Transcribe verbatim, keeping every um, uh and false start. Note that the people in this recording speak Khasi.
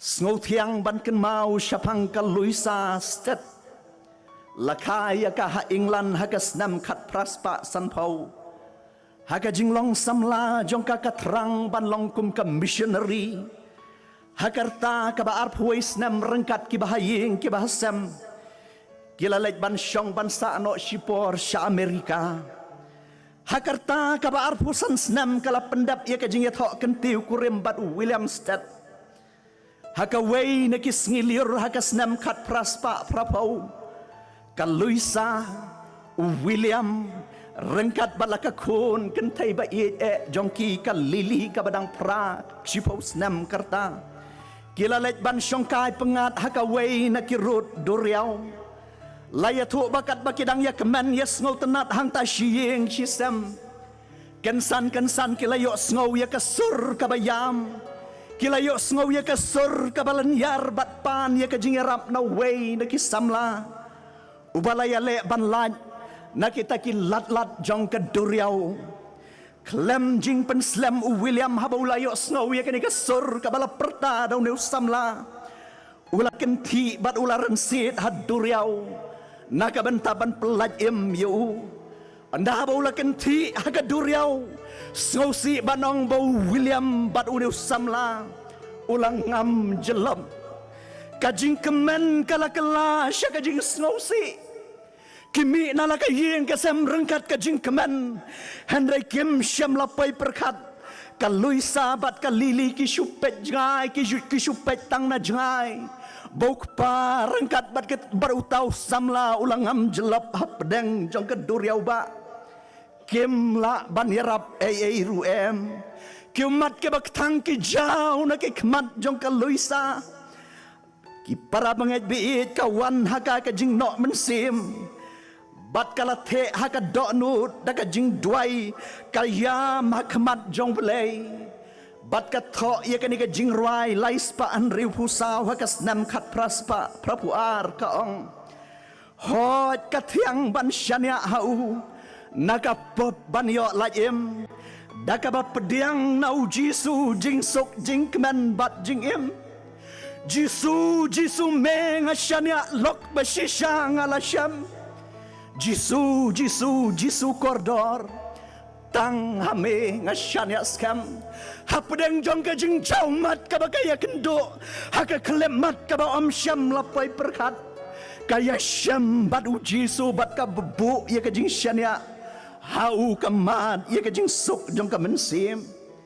Sngewthiang ban kynmaw shaphang ka Louisa Stead, la kha ïa ka ha England ha ka snem khatphra spah sanphew. Ha ka jinglong samla jong ka, ka thrang ban long kum ka missionary. Ha ka rta kaba arphew wei snem, ryngkat ki bahaïing ki bahasem, ki la leit ban shong ban sah noh shipor sha America. Ha ka rta kaba arphew san snem, ka la pyndep ïa ka jingïathoh kyntiew kurim bad u William Stead. Ha kawei na ki sngi lyiur ha ka snem khatphra spah phraphew, ka Louisa, u William, ryngkat bad la ka khun kynthei ba ïeit eh jong ki, ka Lily, kaba dang phra shiphew snem ka rta, ki la leit ban shongkai pyngngad ha kawei na ki rud duriaw. La ïathuh ba katba ki dang ïakmen ïasngewtynnat hangta shi ïing shi sem, kynsan kynsan ki la ïohsngew ïa ka sur kaba ïam. Ki la ïohsngew ïa ka sur kaba lynñiar bad pan ïa ka jingïarap na uwei na ki samla uba la ïaleh ban lait na kita ki lad lad jong ka duriaw. Khlem jingpynslem, u William, haba u la ïohsngew ïa kane ka sur kaba la pyrta da une u samla, u la kynthih bad u la rynsied ha duriaw na ka bynta ban pyllait im ïa u. Ynda haba u la kynthih ha ka duriaw, sngewsih ban ong ba u William bad une u samla u la ngam jyllop. Ka jingkmen ka la kylla sha ka jingsngewsih. Ki mih na la ka ïing ka sem ryngkat ka jingkmen, hynrei kim shym la poi pyrkhat. Ka Louisa bad ka Lily ki shu peit jngai, ki shu, ki shu peit tang na jngai ba u kpa ryngkat bad ka, bad uta u samla u la ngam jyllop hapdeng jong ka duriaw ba kim lah ban ïarap ei ei ruh em. Ki ummat kiba kthang ki jaw na ki khmat jong ka Louisa. Ki para bangeit ba ïeit, ka wan ha ka ka jingnoh mynsiem bad ka la theh ha ka dohnud da ka jingduwai, ka ïam ha khmat jong U Blei bad ka thoh ïa kane ka jingrwai, lai spah hynriewphew saw, ha ka snem khatphra spah phraphew ar, ka ong: Hooid, ka thiang ban shaniah ha u na ka pop ban ïoh lait im, da kaba pdiang na U Jisu jingsuk, jingkmen bad jingim. Jisu, Jisu, me nga shaniah, lok ba shisha nga la shem. Jisu, Jisu, Jisu kordor, tang ha me nga shaniah skhem. Hapdeng jong ka jingjawmat kaba ka ïakynduh, ha ka khyllipmat kaba ym shym la poi pyrkhat, ka ïashem bad U Jisu bad ka buh ïa ka jingshaniah ha u, ka mad ïa ka jingsuk jong ka mynsiem.